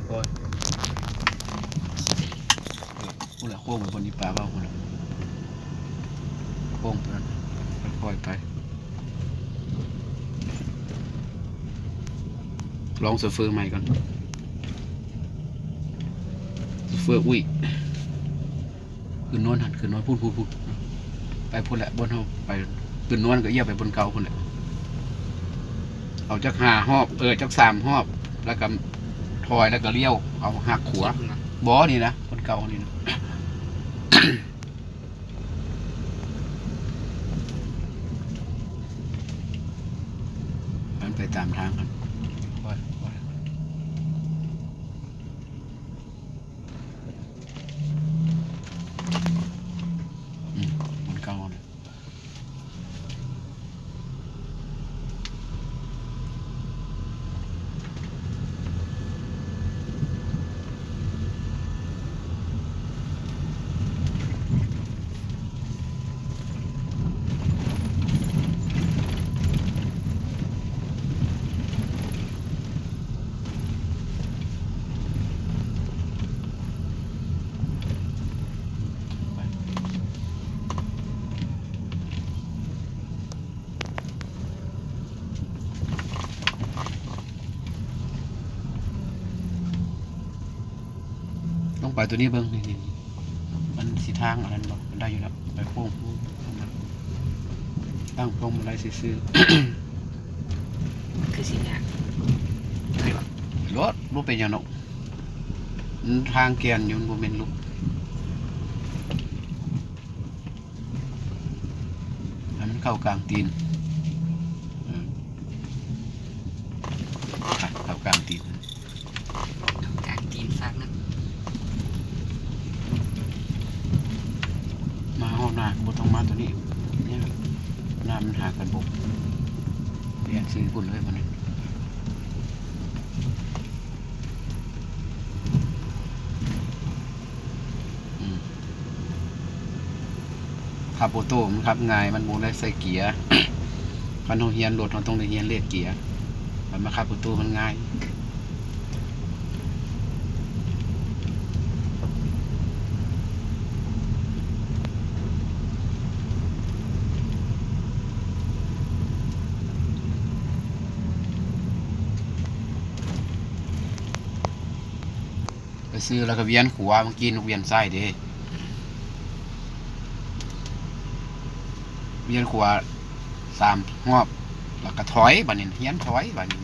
ປ່ອຍ ພຸ້ນແຫຼະ ໂຄ້ງໄປບ່ອນທີ່ປ້າເວົ້າພຸ້ນແຫຼະ ໂຄ້ງຕົວນັ້ນ ຄ່ອຍໆໄປ. ລອງໂຊເຟີໃໝ່ກ່ອນ ໂຊເຟີອຸ້ຍ. ຂຶ້ນນວນຫັ້ນ ຂຶ້ນນວນພຸ້ນໆໆ ໄປພຸ້ນແຫຼະ ບ່ອນເຮົາໄປ ຂຶ້ນນວນກໍອຽບໄປບ່ອນເກົ່າພຸ້ນແຫຼະ. ເອົາຈັກຫ້າຮອບ ເອີ ຈັກສາມຮອບ ແລ້ວກໍຖອຍ ແລ້ວກໍລ້ຽວ ເອົາຫັກຂວາ. ບໍ່ ນີ້ນະ ບ່ອນເກົ່ານີ້ນະ ມັນໄປຕາມທາງຫັ້ນ ອືມ ມັນເກົ່ານະ. ລອງໄປຕົວນີ້ເບິ່ງ ນີ້ໆ ມັນຊິທາງອັນນັ້ນບໍ່? ໄດ້ຢູ່ແລ້ວ ໄປໂຄ້ງພຸ້ນ ຕັ້ງກົງບໍ່ໄດ້ຊື່ໆ ຄືຊິຍາກ ໄດ້ບໍ່? ໂລດ ບໍ່ເປັນຫຍັງດອກ ມັນທາງແກ່ນຢູ່ ມັນບໍ່ແມ່ນຫຼຸດ. ໃຫ້ມັນເຂົ້າກາງຕີນ ເອີ ເຂົ້າກາງຕີນ ກາງຕີນຟາກນະ. ມາຮອດໜ້າກໍບໍ່ຕ້ອງມາຕົວນີ້ ນີ້ນະ ນ້ຳມັນຫາກັນບົກ ແລ່ນຊື່ພຸ້ນເລີຍບັດນີ້. ອືມ ຂັບໂອໂຕ້ມັນຂັບງ່າຍ ມັນບໍ່ໄດ້ໃສ່ເກຍ. ຄັນເຮົາຮຽນລົດ ເຮົາຕ້ອງໄດ້ຮຽນເລກເກຍ. ຄັນມາຂັບໂອໂຕ້ມັນງ່າຍ. ໄປຊື່ແລ້ວກໍວຽນຂວາ ເມື່ອກີ້ນກວຽນຊ້າຍເດ້ ວຽນຂວາສາມຮອບ ແລ້ວກໍຖອຍ ບາດນີ້ຮຽນຖອຍ ບາດນີ້